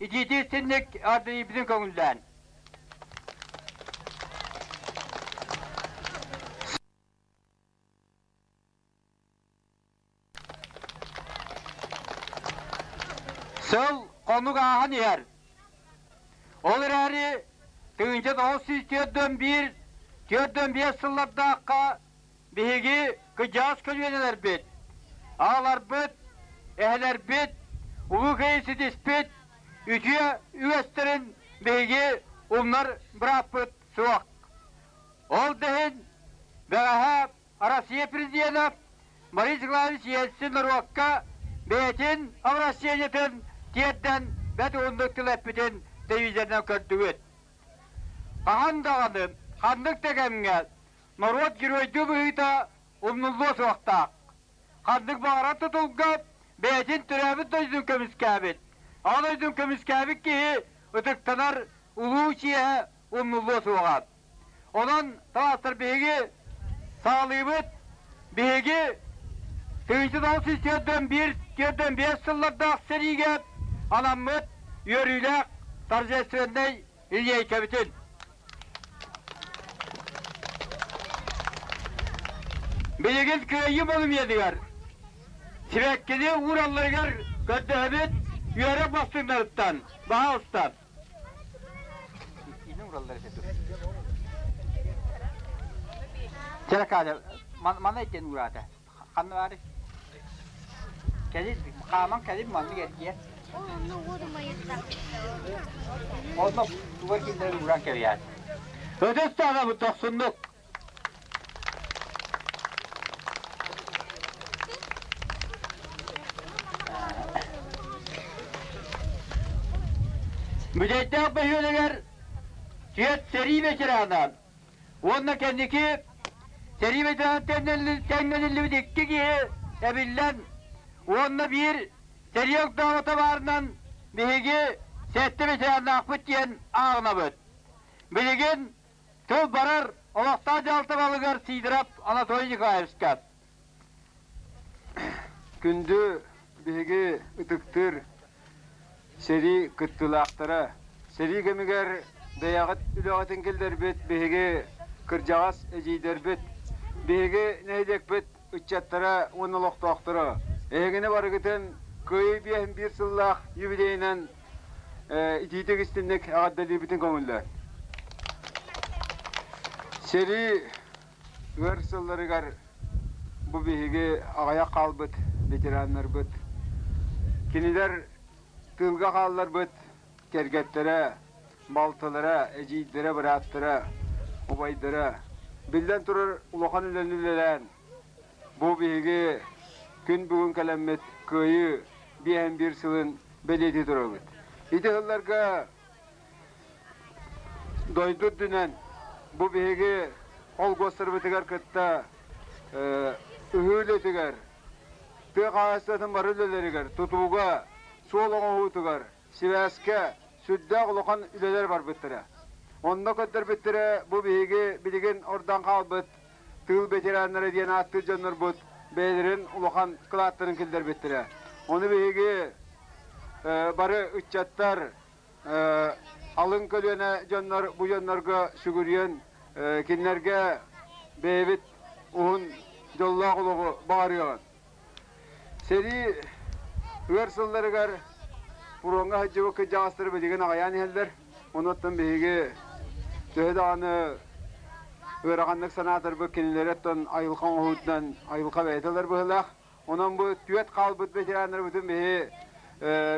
Итиити истинник ардыйбытын көҥүллээн. Сыл хонук ааһан иһэр. Ол эрээри 1941 45 сыллардаахха биһиги кыдьаас көлүөнэлэрбит, аҕаларбыт, эһэлэрбит улуу киһи ситиспит үтүө үгэстэрин биһиги умнар бырааппыт суох. Ол да иһин бэҕэһээ Россия президенэ Борис Николаевич Ельцин норуокка бэйэтин обращениетын тиэрдэн бэрт уһуннук тыл эппитин телевизорынан көрдүгүт. Хаһан даҕаны, ханнык да кэмҥэ норуот геройдуу быһыыта умнуллуо суохтаах. Ханнык баҕарар тутулга бэйэтин төрөөбүт дойдутун көмүскээбит, аҕа дойдутун көмүскээбит киһи ытыктанар улуу чиэһэ умнуллуо суоҕа. Онон таастар биһиги саҕалыыбыт. Биһиги 1941 сыллардаах сэриигэ анаммыт үөрүүлээх торжественнай линейкэбитин. Билигин Кыайыы монуменыгар сибэккини ууралларыгар көрдөһөбүт үөрэх бастыҥнарыттан, баһаалыста. Чэрэ мана итен ураата. Ханна баары? Кэлин, хааман кэлин маннык эргийэ. Онно тугар киллэрэн ууран кэбиһэт. Өтөс таҕабыт дохсуннук. Бүтэйдээх бөһүөлэгэр түөрт сэрии ветерана уонна кэнники сэрии ветерана тэҥнэниллибит икки киһи эбиллэн уонна биир сэрии огдообото баарынан биһиги сэттэ ветераннаахпыт диэн ааҕынабыт. Билигин Тыл барар олохтоох дьаһалта балыгар Сидоров Анатолий Николаевичка. Күндү биһиги ытыктыыр сэрии кыттыылаахтара, сэрии кэмигэр бэйэҕит үлэҕитин киллэрбит биһиги кырдьаҕас эдьиийдэрбит, биһиги нэһилиэкпит ыччаттара уонна олохтоохторо, эһигини барыгытын Кыайыы биэһин биир сыллаах юбилейынан итиитик истинник эҕэрдэлиибитин көҥүллээн. Сэрии ыар сылларыгар бу биһиги аҕыйах хаалбыт ветераннарбыт, кинилэр тыылга хаалларбыт кэргэттэрэ, балтылара, эдьиийдэрэ, бырааттара, убайдара, биллэн турар улахан үлэни үлэлээн, Бу биһиги күн бүгүн кэлэммит Кыайыы биэһин биир сылын бэлиэтии турабыт. Ити сылларга дойду үрдүнэн бу биһиги холкуостарбытыгар кытта ыһыы үлэтигэр, тыа хаһаайыстыбатын бары үлэлэригэр, тутууга, суол оҥоһуутугар, сибээскэ сүрдээх улахан үлэлэр барбыттара. Онно көрдөрбүттэрэ бу биһиги билигин ордон хаалбыт тыыл ветераннара диэн ааттыыр дьоннорбут бэйэлэрин улахан кылааттарын киллэрбиттэрэ. Ону биһиги бары ыччаттар, алын көлүөнэ дьоннор бу дьоннорго сүгүрүйэн кинилэргэ бэйэбит уһун дьоллоох олоҕу баҕарыаҕын. Сэрии ыар сылларыгар фроҥҥа сылдьыбыт кырдьаҕастары билигин аҕыйаан иһэллэр. Онуттан биһиги төһө даҕаны ыараханнык санаатарбыт кинилэри оттон айылҕа оҥоһуутунан айылҕа бэйэтэ ылар быһыылаах. Онон бу түөрт хаалбыт ветераннарбытын биһи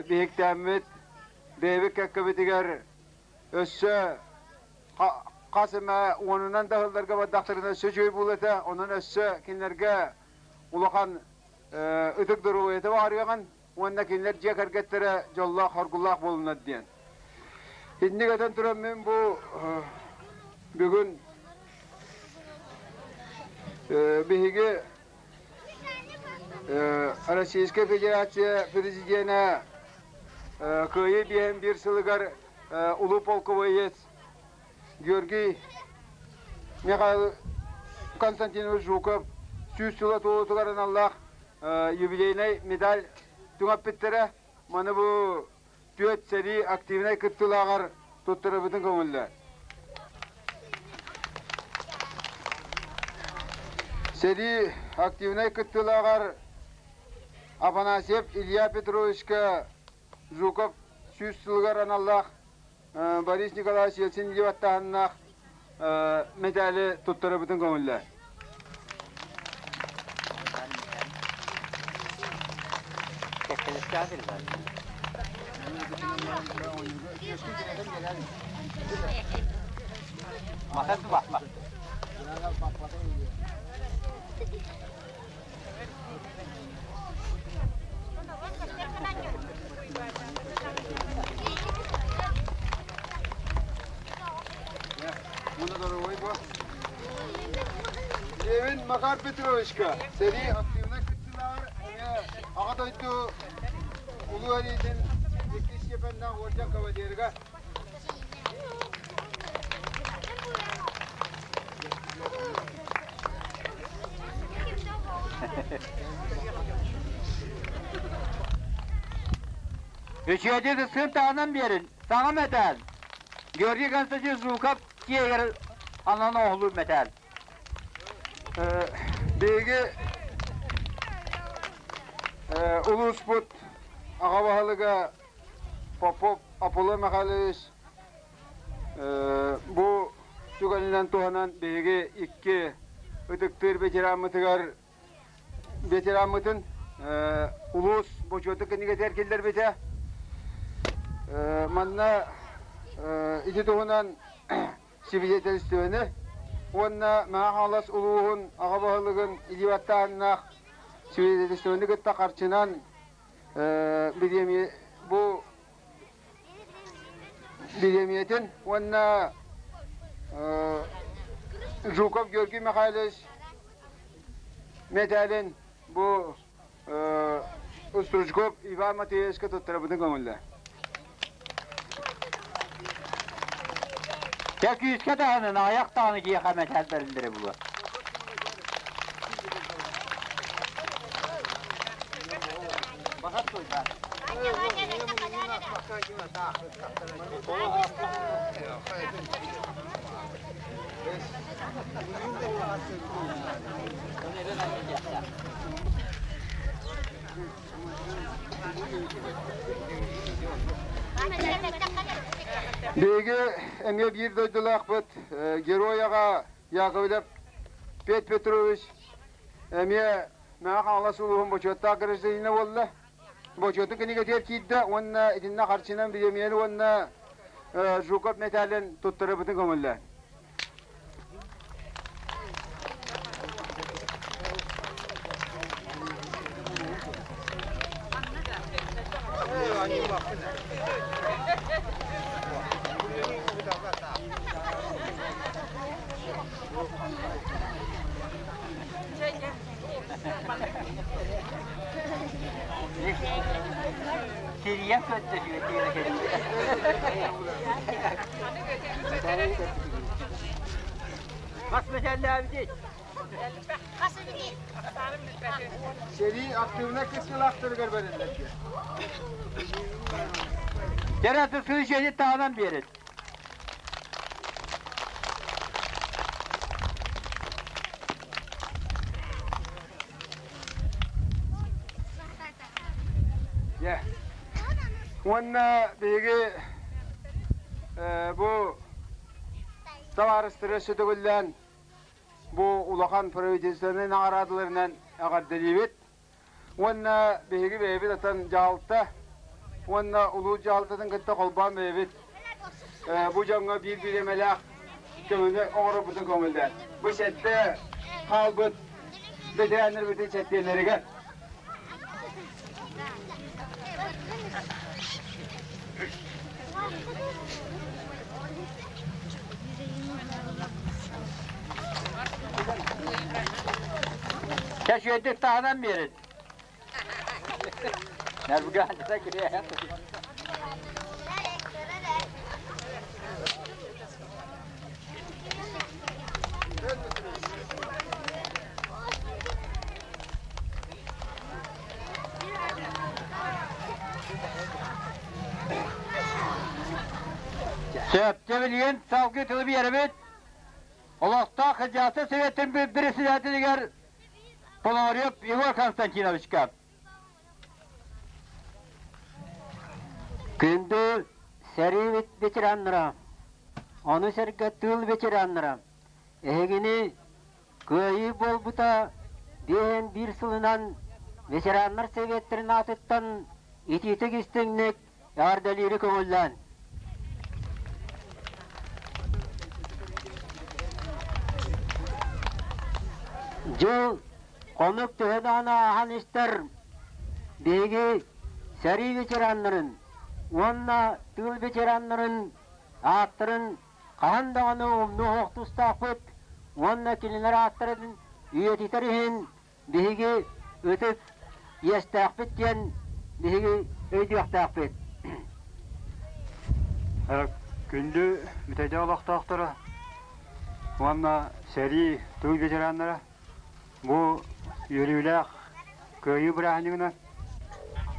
биһиктээммит бэйэбит кэккэбитигэр өссө хас эмэ уонунан да сылларга бардахтарына өссө үчүгэй буолуо этэ. Онон өссө кинилэргэ улахан ытык доруобуйата баҕарыаҕын уонна кинилэр дьиэ кэргэттэрэ дьоллоох-хоргулаах буолунар диэн. Инник этэн туран мин бу бүгүн биһиги Российская Федерация Президенэ Кыайыы биэһин биир сылыгар улуу полковоец Георгий Михаил Константинович Жуков 100 сыла туолуутугар аналлаах юбилейнай медаль түҥэппиттэрэ. Маны бу түөрт сэрии активнай кыттыылааҕар туттарабытын көҥүллэ. Сэрии активнай кыттыылааҕар Афанасьев Илья Петровичка Жуков 100 сылыгар аналлаах Борис Николаевич Ельцин баттааһыннаах медали туттарабытын көҥүллэ. Левин Макар Петровичка сэрии активнай кыттыылааҕар эмиэ Аҕа дойду Улуу эриитин иккис степеннээх орден кавалерыгар. Үчүгэйдик ысхын таһынан биэрин, саҥа мэтээл. Георгий Константинович Жуков киэгэр анан оһолуур мэтээл. Биһиги улууспут аҕа баһылыга Попов Аполлон Михайлович бу түгэнинэн туһанан биһиги икки ытыктыыр ветераммытыгар ветераммытын улуус бочуотун кинигэтигэр киллэрбитэ. Манна ити туһунан свидетельствоны уонна Мэҥэ Хаҥалас улууһун аҕа баһылыгын илии баттааһыннаах свидетельствоны кытта харчынан бу бириэмийэтин уонна Жуков Георгий Михайлович мэтээлин бу Стручков Иван Матвеевичка туттарабытын көҥүллэ. Дьэ күүскэ даҕаны, аҕыйах даҕаны киһиэхэ мэтээл бэриллэрэ буолуо. Биһиги эмиэ биир дойдулаахпыт герой аҕа Яковлев Петр Петрович эмиэ Мэҥэ Хаҥалас улууһун бочуоттаах гражданина буолла. Бочуотун кинигэтигэр киирдэ уонна итиннэ харчынан бириэмийэни уонна Жуков мэтээлин туттарыбытын көҥүллээн. Кирийэн көрдөһүө тиэрэ Хас мэтээллээбитий? Сэрии актыыбынай кыттыылаахтарыгар бэриллэр диэн. Кэрэ сыы дьиэни таһынан биэрин. Уонна биһиги бу табаарыстары сөтөгүллээн бу улахан правительственнай наҕараадаларынан эҕэрдэлиибит. Уонна биһиги бэйэбит атын дьаһалта уонна улуус дьаһалтатын кытта холбоон бэйэбит бу дьоҥҥо биир бириэмэлээх көмөнү оҥорорбутун көҥүллээн. Бу сэттэ хаалбыт бэтэрээннэрбитин сэттиэннэригэр. Чэ, үчүгэйдик таһынан биэрин. Сөптө билигин салгыы тылы биэрэбит. Олохтоох Хадьаасы Советын председателигэр Поларев Егор Константиновичка. Күндү сэрии ветераннара, ону сэргэ тыыл ветераннара, эһигини Кыайыы буолбута биэһин биир сылынан ветераннар Советтарын аатыттан итиитик истиҥник эҕэрдэлиири көҥүллээн. Дьыл хонук төһө даҕаны ааһан истэр биһиги сэрии ветераннарын уонна тыыл ветераннарын ааттарын хаһан даҕаны умнуох тустаахпыт уонна кинилэр ааттарын үйэтитэр иһин биһиги ытык иэстээхпит диэн биһиги өйдүөхтээхпит. Күндү Бүтэйдэ олохтоохторо уонна сэрии тыыл ветераннара бу үөрүүлээх Кыайыы бырааһынньыгынан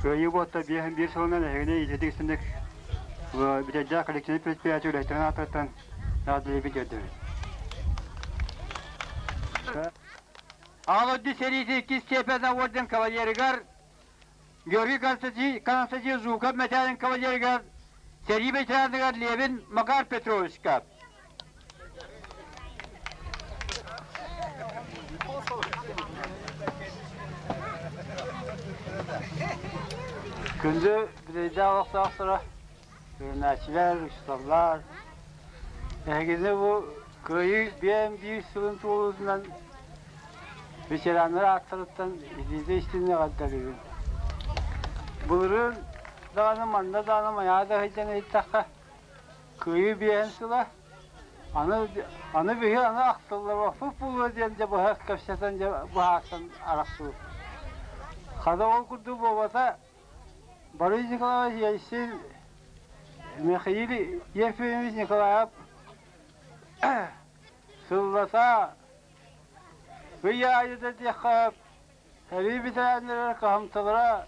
Кыайыы буолта 51 сылынан эһигини ититик истинник Бүтэйдээх коллективный предприятие үлэһиттэрин аатыттан эҕэрдэлиибин тиэрдэбин. Аҕа дойду сэриитин иккис степенэ орден кавалерыгар Георгий Константин Жуков мэтээлин кавалерыгар сэрии ветераныгар Левин Макар Петровичка. Күндү бүтэйдээх олохтоохторо, үөрэнээччилэр, учууталлар, эһигини бу Кыайыы 51 сылын туолуутунан ветераннар ааттарыттан итиитэ истиҥник эҕэрдэлиибин. Былырыын даҕаны манна даҕаны майаа да сылдьан ыйыттахха, Кыайыы биэһин сыла, аны аны биһи аны ахтыллыбаппыт буолуо диэн дьэ быһа кэпсэтэн дьэ быһаарсан арахсыбыппыт. Хата ол курдук буолбата Борис Николаевич Ельцин, Михаил Ефимович Николаев сыллата ый аайы да диэххэ сэрии бэтэрээннэрэ кыһамталара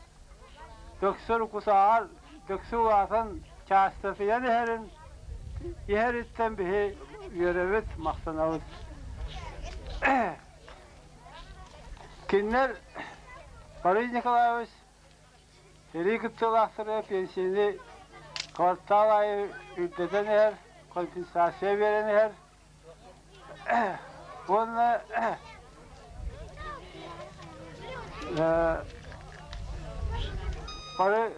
дөксөр кусааҕар дөксө улаатан чаастатыйан иһэрин иһэриттэн биһи үөрэбит, махтанабыт. Кинилэр Борис Николаевич Сэрии кыттыылаахтара пенсияны квартал аайы үрдэтэн иһэр, компенсация биэрэн иһэр. Уонна бары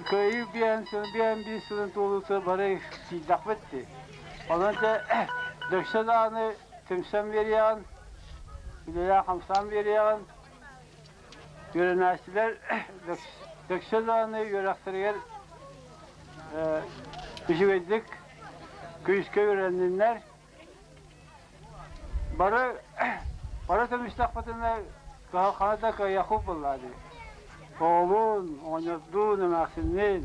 кыайыы биэһин сылын биэһин биир сылын туолуута бары киирдэхпит дии. Онон дьэ дөксө даҕаны түмсэн биэриэҕин, үлэлээн-хамсаан биэриэҕин. Үөрэнээччилэр дөксө даҕаны үөрэхтэригэр үчүгэйдик күүскэ үөрэнниннэр. Бары бары көмүстэхпитинэ кыһалҕаны да кыайыахпыт буоллаа дии. Оҕолуун, оҕонньордуун, эмээхсинниин.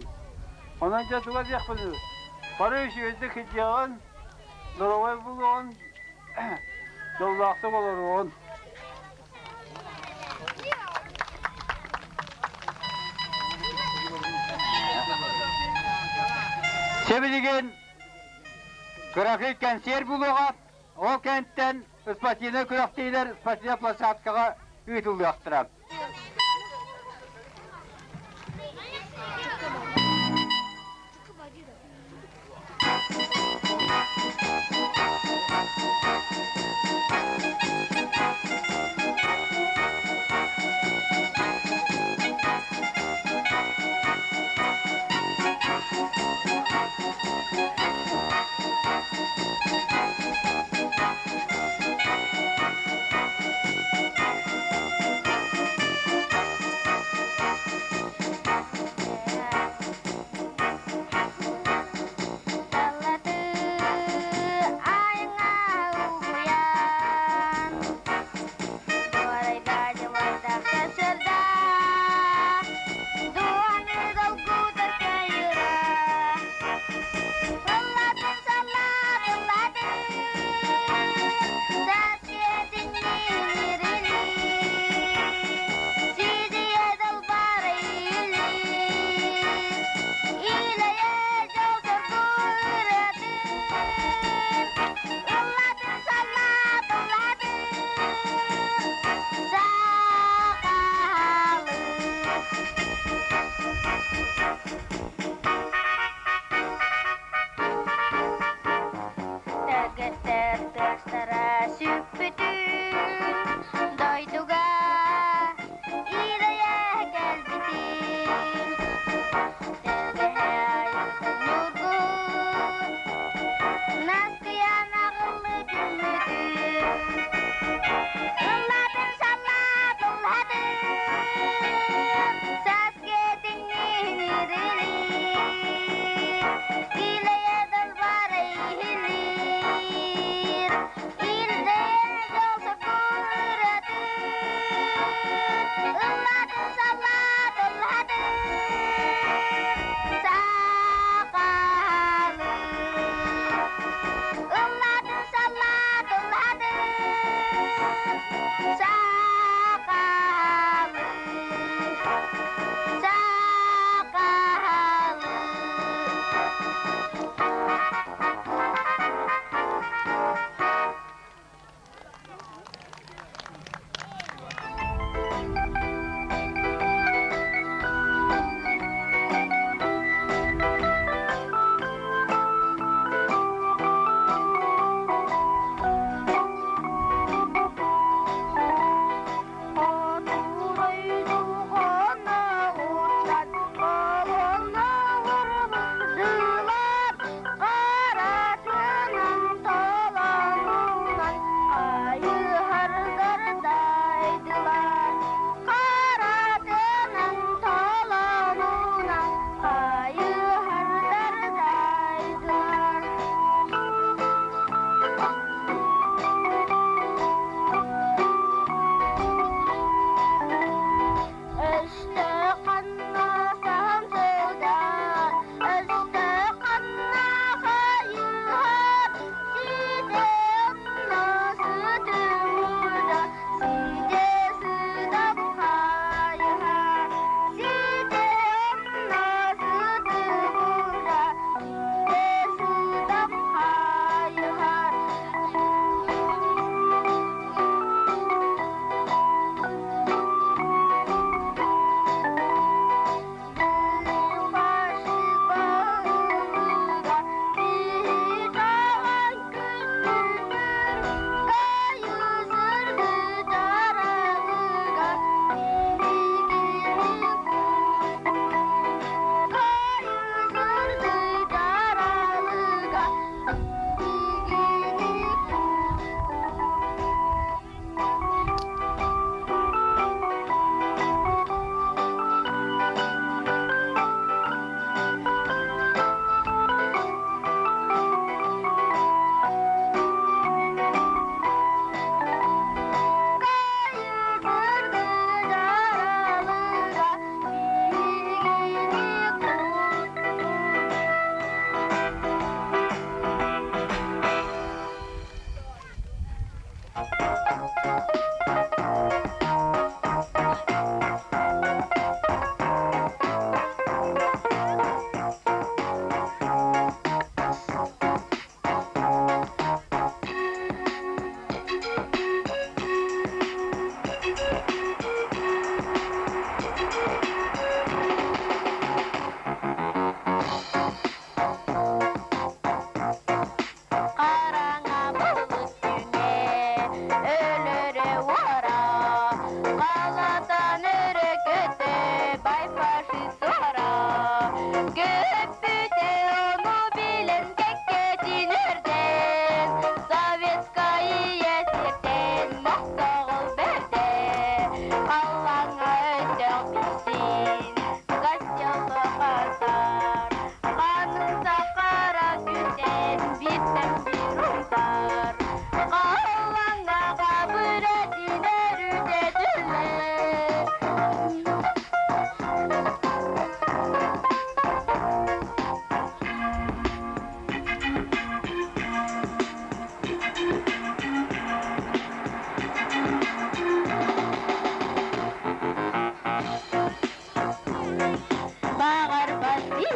Онон дьэ туга диэхпиний, бары үчүгэйдик сылдьыаҕын, доруобай буолуоҕун, дьоллоохтук олоруоҕун. Сибилигин кыракый кэнсиэр булуоҕа, ол кэнтэн спортивнай күрэхтэһиилэр спортивнай площадкаҕа ыытыллыахтара.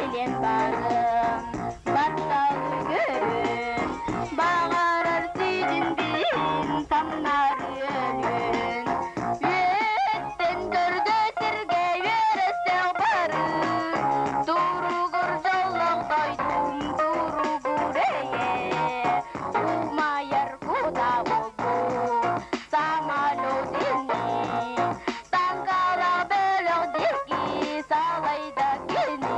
Кэлэн баран батталы көрөн, баҕарар сирин бин самнары өлүөн. Үөттэн көрдө сиргэ үөрөстөх бары, туругур дьоллоох дойдум туругур эйэ, умайар куда буолбут самолет ини, таҥкалаах бөлөх диэки салайда кини.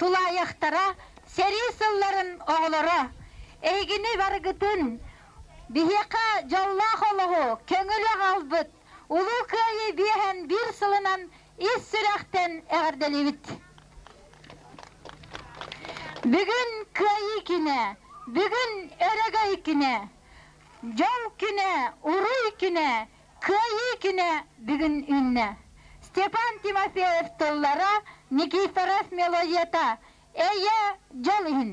тулаайахтара, сэрии сылларын оҕолоро, эһигини барыгытын биһиэхэ дьоллоох олоҕу көҥүлү аҕалбыт Улуу Кыайыы биэһэн биир сылынан ис сүрэхтэн эҕэрдэлиибит! Бүгүн Кыайыы күнэ, бүгүн Өрөгөй күнэ, дьол күнэ, уруй күнэ, Кыайыы күнэ бүгүн үүннэ. Степан Тимофеев тыллара, Никифоров мелодията Эйэ дьол иһин.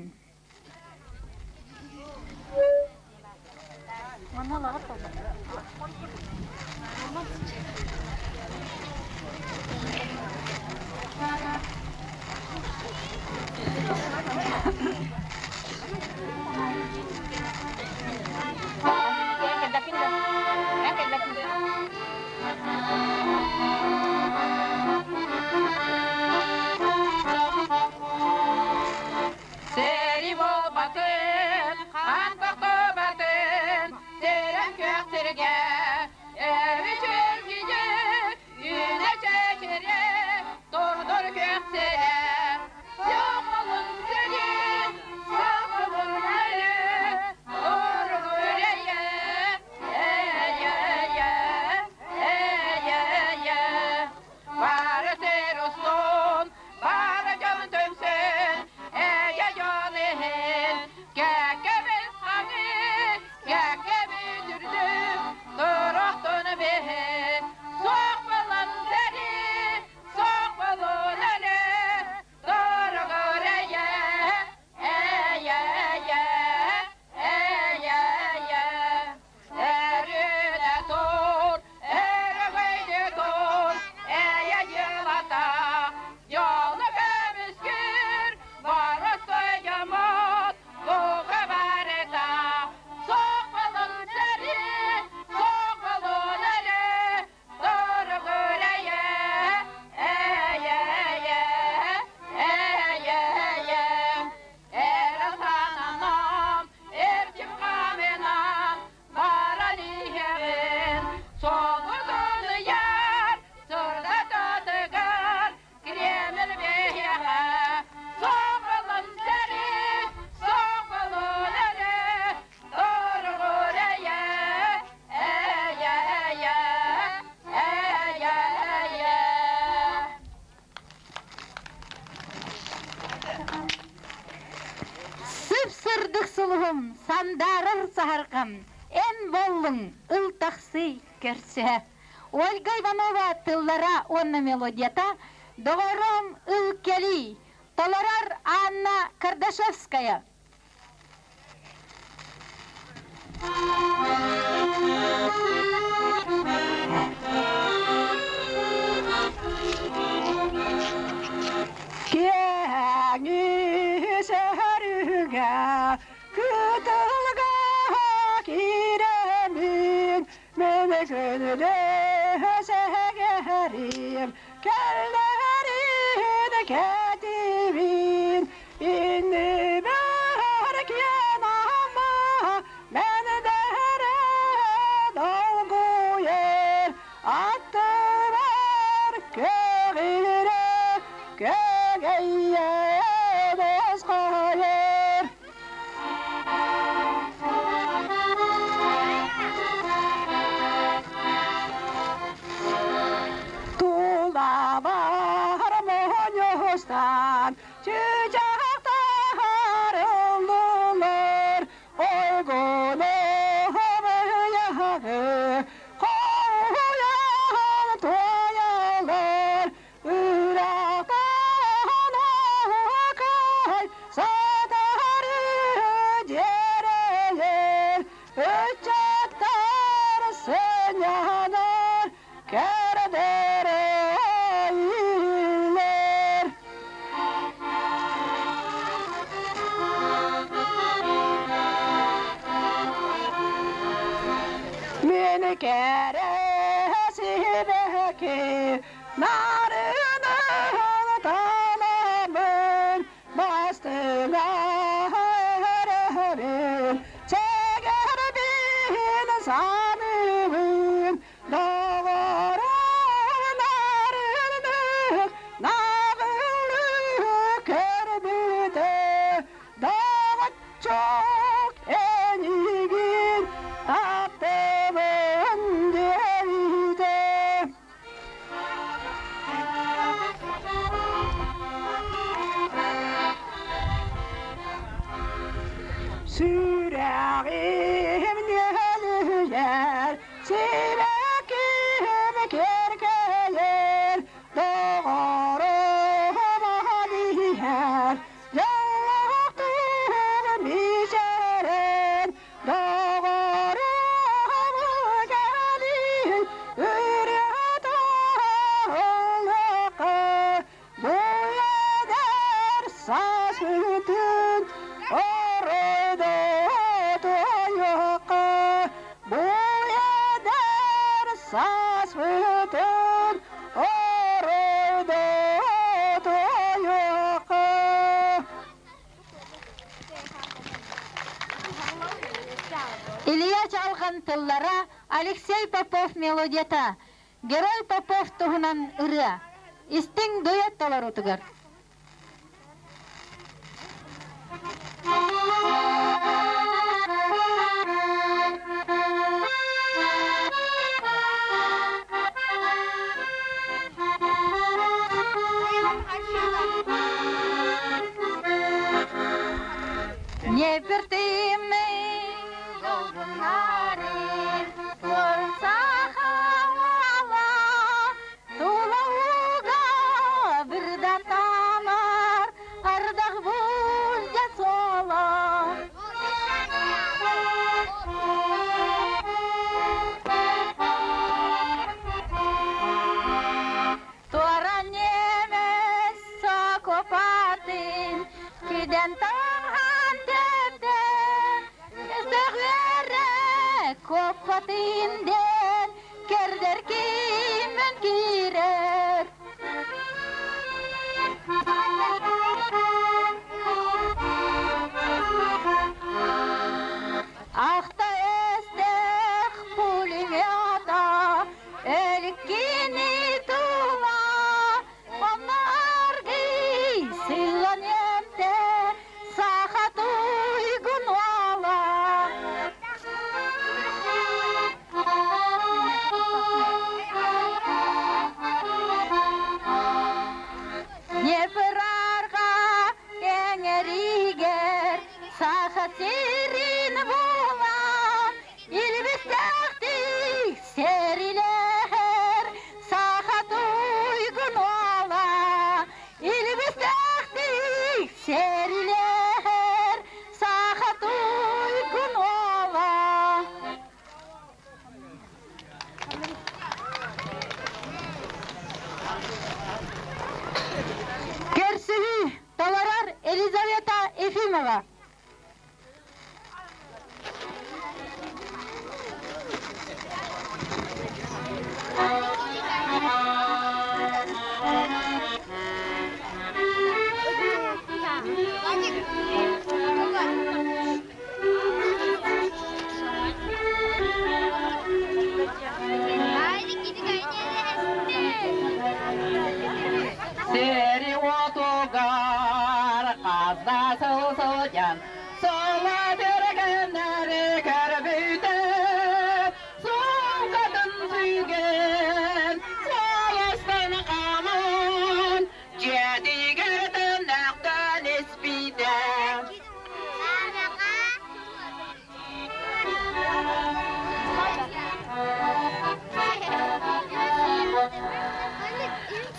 Сэрии буолбатын, хаан тохтубатын, сэрэн күөх сиргэ өрү чөлгүйэ, үүнэ чэчирэ, турдур күөх сирэ. Соколун сирин, соколун өлү, туругурэйэ, эйэ-эйэ, эйэ-эйэ. Бары сир устун, бары дьон түмсүн, эйэ дьон иһин, кэккэбит хаҥыы, кэккэбит үрдүк, туруохтун биһин, суох буолан сэрии, суох буолун өлүү, туругур эйэ, эйэ-эйэ, эйэ-эйэ. Өрүнэ тур, өрөгөйдү тур, эйэ дьылата, дьолу көмүскүүр, боростуой дьоммут бука барыта. Суох буолун сэрии, суох буолун өлүү, туругур эйэ, эйэ, эйэ, эйэ, эйэ. Эр сананан, эрчим хаамынан, баран иһэҕин. Солбутун ыйар, сырдататыгар, Кремль биһиэхэ. Соҕолон сэрии, соҕолон эрэ, туругур эйэ, эйэ, эйэ, эйэ, эйэ. Сып-сырдык сулуһум, сандаарар саһарҕам, эн буоллуҥ, ыл тахсыы, көрсүһэ. Ольга Иванова тыллара уонна мелодията Доҕорум ыл кэлий, толорор Анна Кардашевская. Киэһээҥи сэргэ кытылга киирэмин мин күндү сэһэрим кэллэрин кэтибин иннибэр киэн ама мэндэһэрэ долгуйар аттыбар көҕүрэ көгэйэ босхойор. Тулабар моһуостан чыычаахтар ыллылар, ойгуну ыйаҕы хоһуйан туойалар, ыраахтан оһуокай сатары дьиэрэлэр, ыччаттар сынньанар кэрдэрэллэр. Мин кэрэ сибэки нарынын таламын бастыҥа эрэрин чэгэрбин саныыбын доҕорун арыннык наҕыллык көрбүтүм. Чок энигин таптыбын диэбитэ. Сүрэҕим нүөлүйэр, сибэкким киэркэйэр, доҕорум иһэр, дьоллоохтук мичээрэн, доҕорум кэлин, ырыа туоллахха, бу эдэр сааспытын оройдотуохха, бу эдэр сааспытын оройдотуохха. Илья Чалҕан тыллара, Алексей Попов мелодията, Герой Попов туһунан ырыа. Истиҥ дуэт толоруутугар. Непертимный долгуннарын сахала тулауга бирдаталар ардах булдя сола. Туора немец окупатын киден таҥхан тэптэ, Өстөөхлөрө куоппатын диэн кэрдэр кимэн киирэр. Ахта эстэх пулемета өлүккини тула Оннаргый сылан эмте саха туйгун уола. Днепрарга эҥэригэр саха сирин булан илбистээхтик сэрилэһэр саха туйгун уола. Илбистээхтик сэрилэһэр саха туйгун уола. Көрсүһүү толорор Елизавета Ефимова. Сери отугар хазда сыл сылдьан, сола бергеннери көрбүтэ, сумкатын сүйген, суоластан хааман, дьиэтигэр төннөхтөн испитэ.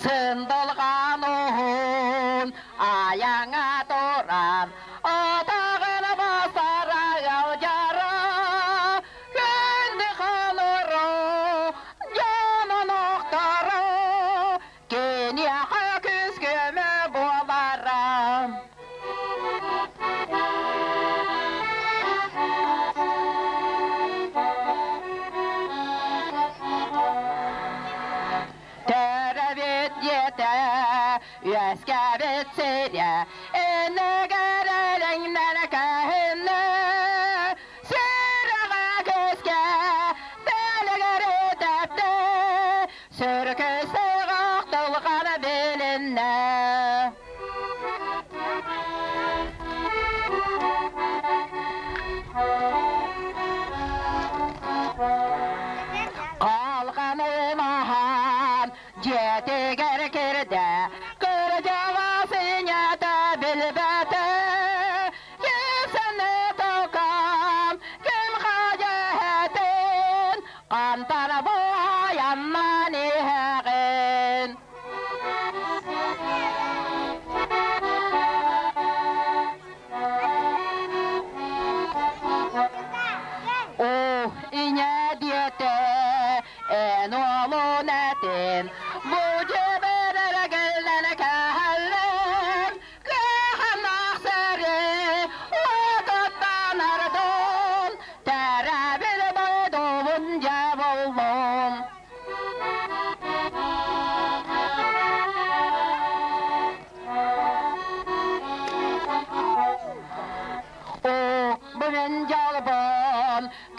Сындылған уһун айаҥа туран, атаҕын басара ыалдьара, күндү холоро, дьонун охторо, киниэхэ күүс-көмө буолара. Төрөбүт дьиэтэ, үөскээбит сирэ, иннигэр элэҥнэр көһүннэ, сүрэҕэ күүскэ тэлэгэр тэптэ, сүркүстээх ахтылҕана билиннэ.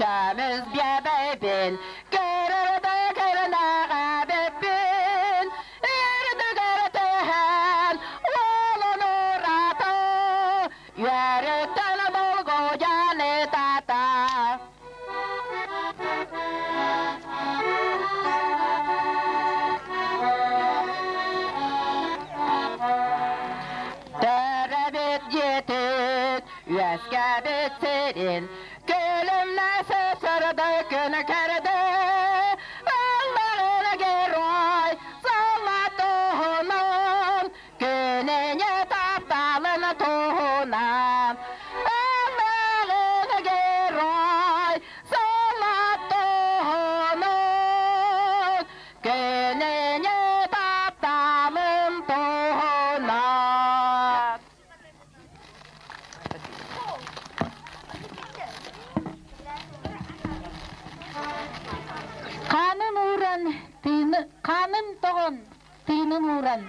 Көмүс биэбэйбин, көрөрдө көрүнэҕэ бэппин, үрдүгэр түһэн уолун уурата, үөрүттэн долгуйан ытата. Төрөбүт дьиэтин, үөскээбит сирин, күлүмнэсэ сырдык күн кэрдэ, ылларын герой сылла туһунан, күнүнэ тапталын туһунан, ылларын герой сылла туһунан, күнүнэ тапталын туһунан. Хаанын ууран, тыыны, хаанын тоҕон, тыынын ууран,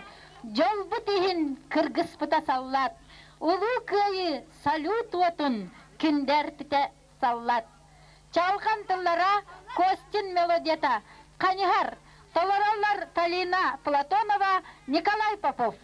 дьолбут иһин кыргыспыта саллаат, Улуу Кыайыы салют уотун күндээрпитэ саллаат. Чалҕан тыллара Костин мелодията Ханьыһар, толороллор Талина Платонова, Николай Попов.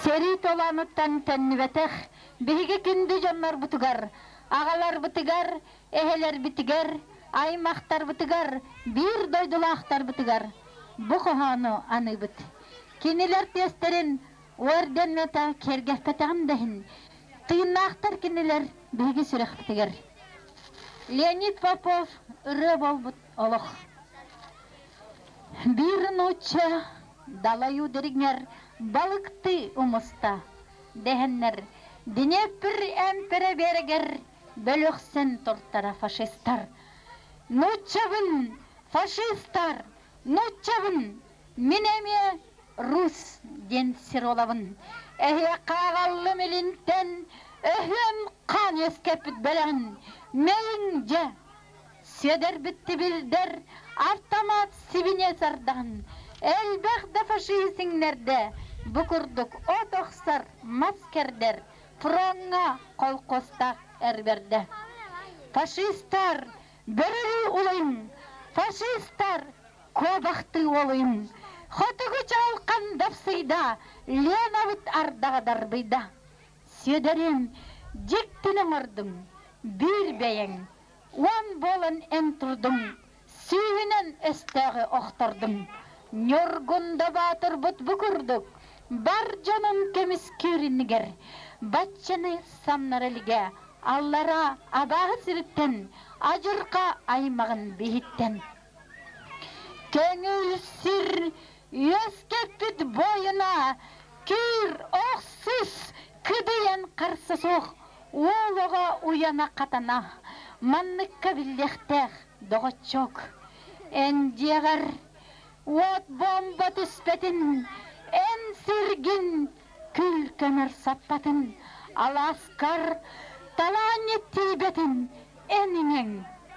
Сэрии толоонуттан төннүбэтэх биһиги күндү дьоннорбутугар, аҕаларбытыгар, эһэлэрбитигэр, аймахтарбытыгар, биир дойдулаахтарбытыгар бу хоһоону аныыбыт. Кинилэр тиэстэрин уордьанната киэргэппэтэҕим да иһин, тыыннаахтар кинилэр биһиги сүрэхпитигэр. Леонид Попов ырыа буолбут олох. Биир нуучча далайуу дириҥэр балыктыы умуста дэһэннэр Днепр эмпэрэ биэрэгэр бөлөхсөн туртара фашистар. Нууччабын, фашистар, нууччабын, мин эмиэ рус диэн сир олабын. Эһиэхэ аҕаллым илинтэн, өһүөм хаан үөскэппит бэлэҕин, мэйиҥ дьэ Сүөдэрбит тибилдэр автомат сибиниэ сардаҕын, элбэх да фашист иҥнэрдэ, бу курдук от охсор, мас кэрдэр, фроҥҥа колхозтаах эрбэрдэ. Фашистар, бөрөлүү улуйуҥ! Фашистар, куобахтыы уолуйуҥ! Хотугу чаҕылхан дапсыйда, Ленабыт ардаҕа дарбыйда. Сүөдэрим, дьиктини оҥордуҥ, биир бэйэҥ, Уон буолан эн турдуҥ, сүүһүнэн өстөөҕү охтордуҥ. Ньургунда баатырбыт бу курдук бар дьонун көмүскүүр иннигэр. Баччаны самнара илигэ, аллара абааһы сириттэн, адьырҕа аймаҕын биһиттэн. Көҥүл сир үөскэппит буойуна күүр охсус кыдыйан харса суох уол оҕо уйана хатана манныкка биллиэхтээх доҕоччуок эн дьиэҕэр уот бомба түспэтин эн сиргин күл көмөр саппатын алааскар талаанньыт тиийбэтин эн иҥэҥ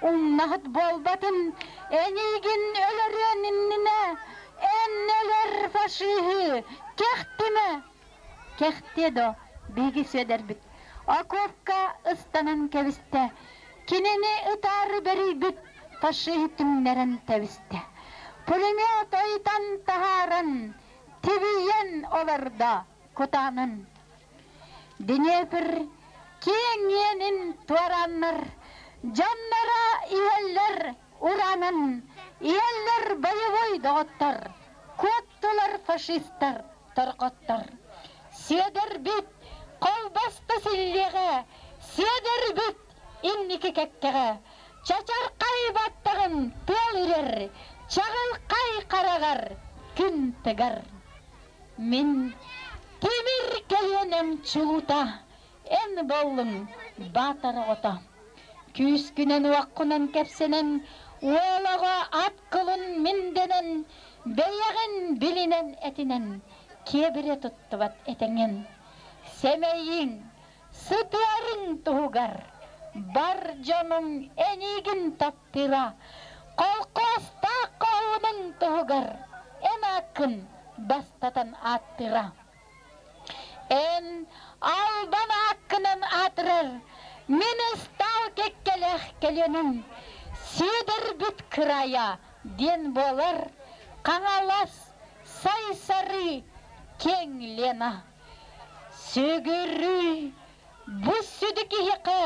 умнаһыт буолбатын эниигин өлөрүөн иннинэ эн өлөр фашиһы кэхтимэ кэхтиэ до биһиги Сүөдэрбит окопка ыстанан кэбистэ кинини ытаары бэрийбит фашиһы түҥнэрэн тэбистэ пулемет ойутан таһааран тибийэн олордо кутаанын Днепр киэҥ иэнин туорааннар, дьонноро иһэллэр ураанын, иһэллэр боевой доҕоттор, куоттулар фашистар, торҕоттор. Сүөдэрбит холбосто силлиэҕэ, Сүөдэрбит инники кэккэҕэ, чачархай баттаҕын тыал үрэр, чаҕылхай хараҕар күн тыгар. Мин тимир көлүөнэм чулуута, эн буоллуҥ баатар оҕото. Күүскүнэн-уоххунан кэпсэнэн, уол оҕо ат кылын мин дэнэн, бэйэҕин билинэн этинэн, киэбирэ туттубат этэҥин. Сэмэйиҥ, сытыарыҥ туһугар, бар дьонуҥ эниигин таптыыра, колхозтаах хоһуунуҥ туһугар эн ааккын бастатан ааттыыра. Эн албан ааккынан аатырар, мин ыстаал кэккэлээх кэлиэним, сиэдэрбит кырайа диэн буолар Хаҥалас Сайсары киэҥ Лена. Сүгүрүй, бу сүдү киһиэхэ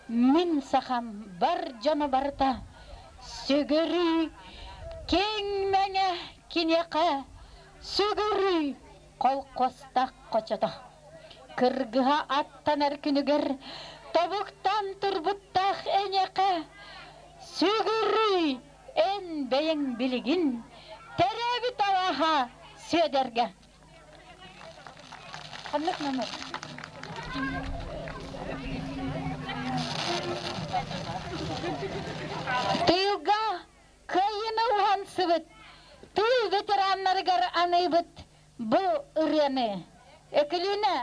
мин сахам бар дьоно барыта. Сүгүрүй, киэҥ мэҥэ киниэхэ, сүгүрүй, колхозтаах хочото. Кыргыһа аттанар күнүгэр тобуктан турбуттаах эйиэхэ, сүгүрүй, эн бэйэҥ билигин төрөөбүт алааһа Сүөдэргэ. Ханнык номер? Тыылга кыайыыны уһансыбыт, тыыл ветераннарыгар аныыбыт бу ырыаны. Өкүлүүнэ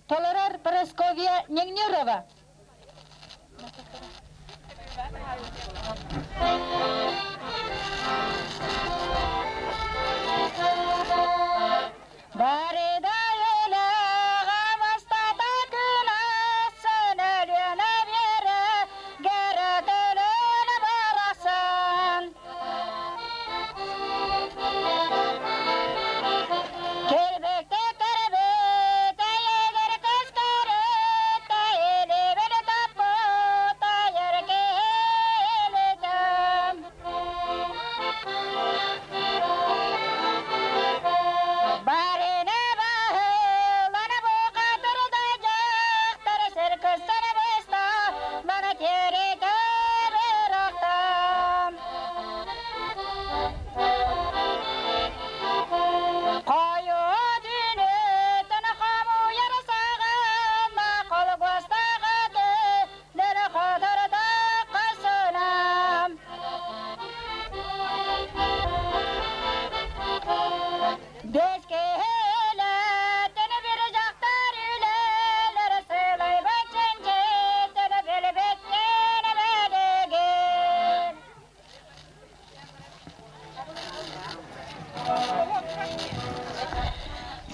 толорор Прасковья Негнюрова.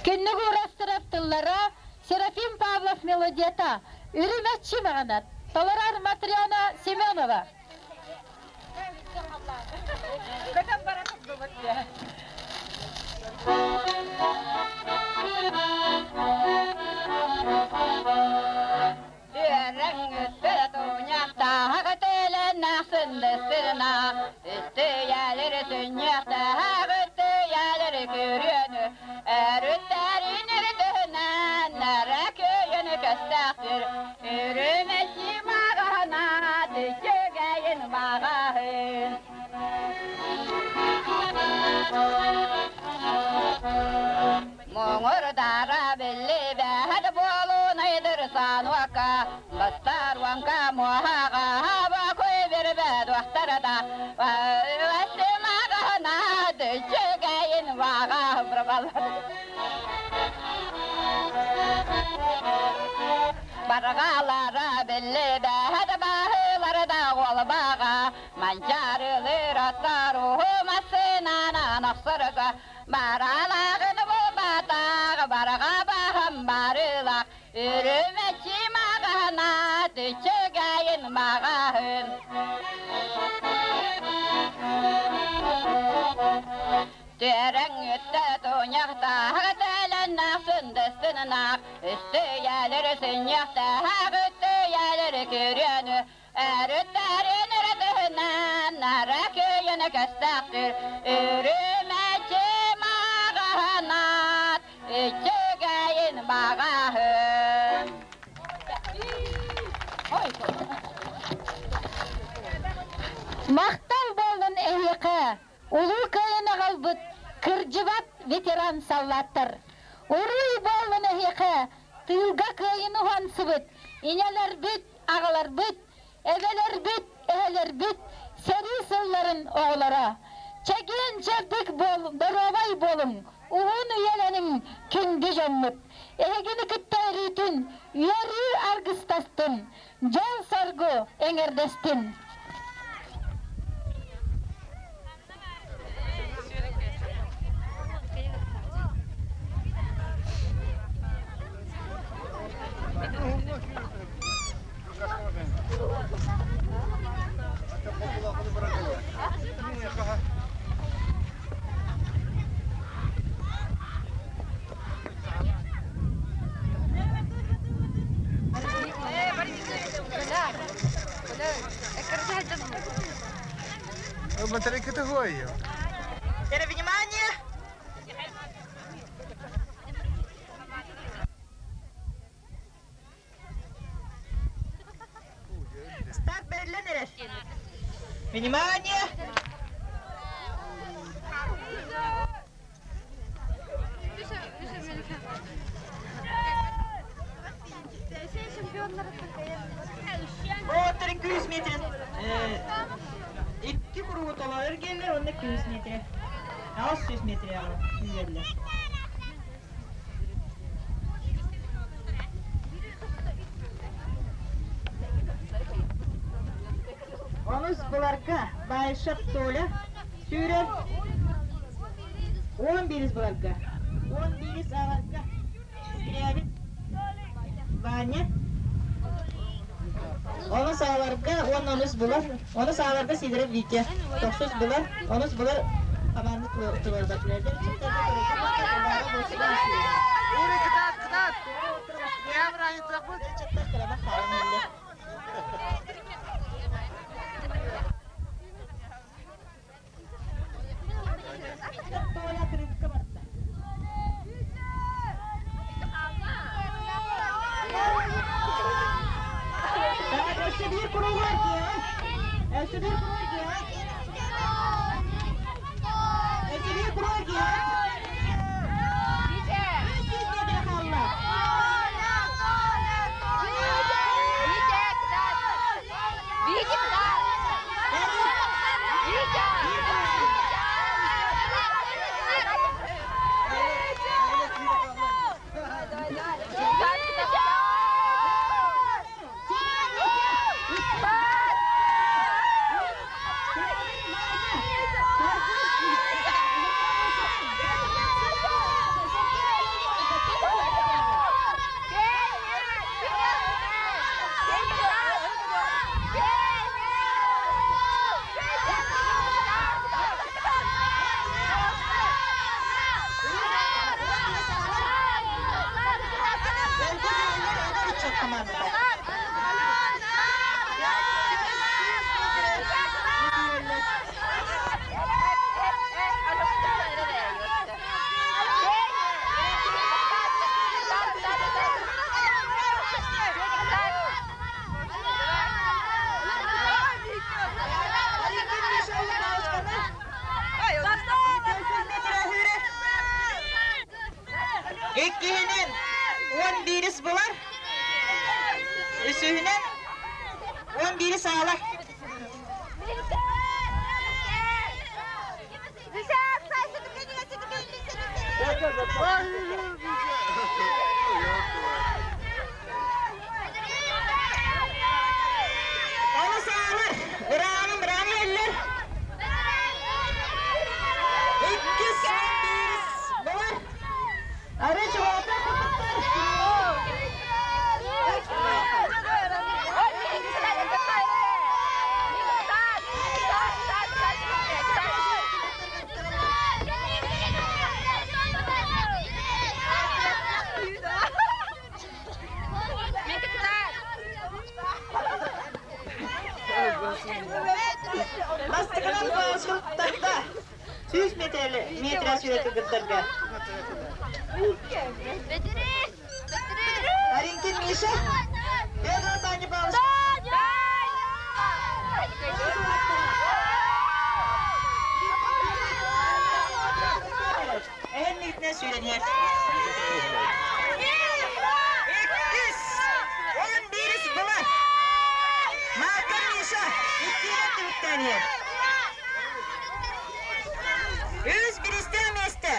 Күннүк уурастырар тыллара Серафим Павлов мелодията Үрүмэччи маҕанат толорор Матрена Семенова. кэстээхтир Үрүмэччи маҕаһынаат үчүгэйин маҕаһын. Муҥурдара биллибэт буолунайдырсан уокка, бастар уонка муоһаҕа бакуй бирбэт уохтарда маҕаһынаат үчүгэйин маҕаһын Барҕалара биллибэт баһыылара да уолбаҕа манчаарылыыр аттар уһу массыынанан охсорго баралааҕын булбатах барҕа баһым барылах үрүмэччи маҕаһынаат үчүгэйин маҕаһын. Түөрэҥҥүттэ туйахтаах тэлэннээх сындыстыннаах үстүйэлэр сынньахтаах үттүйэлэр күрүөнү өрүттэрин өрөтүһүнэн нара күйүнэ көстөхтүр үрүмэччи маҕаһынаат үчүгэйин маҕаһын. Махтал буоллун эһиэхэ! Улуу Кыайын аҕалбыт кырдьыбат ветеран саллааттар! Уруй буоллун эһиэхэ! Тыылга кыайын уһансыбыт ийэлэрбит, аҕаларбыт, эбэлэрбит, эһэлэрбит сэрии сылларын оҕолоро! Чэгиэн-чэбдик буол, доруобай буолуҥ, уһун үйэлэниҥ күндү дьоммут! Эһигини кытта өрүүтүн үөрүү аргыстастын, дьол-соргу эҥэрдэстин! Батарейката хуайо. Теперь внимание! Старт бэриллэн эрэр. Внимание! Оттор 200 метр икки кругу толорор геллер, онно 200 метр. 600 метр күүрэллэр. Онус буларга Байшап Толя сүүрэр 11 буларга 11 аҕарга Скрябин Ваня Онус аҕаларга уонна онус булар. Онус аҕаларга Сидоров Витя. Тохсус булар. Онус булар команда туруорбатылар. Кытаат, кытаат! Өссө биир куругар Өссө биир куругар Өссө биир куругар биирис булар. Үсүһүнэн он биирис аалар. Onu sağlar. Bırakın bırakın eller. Иккис он биирис булар. Ары чугата кутуктар. Бастакынан баасылтарда 100 метр сүйреті кыртарга. Аринкин Миша, Петр Таня Павлович. Эннитне сүйренер. Иккис, он бирис була. Марка Миша, иккине түбүктәнер. Үс биристе месте.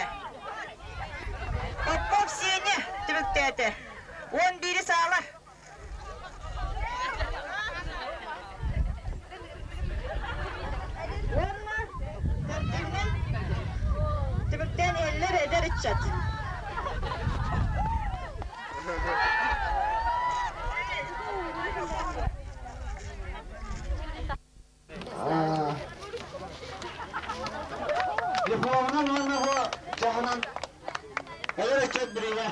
Попов Сеня түбүктәте. Он бири сала. Онна төртүнен түбүктен эллер эдер иччат. Дипломынан уонна бу чаһынан эдэр ыччат бириэмэ.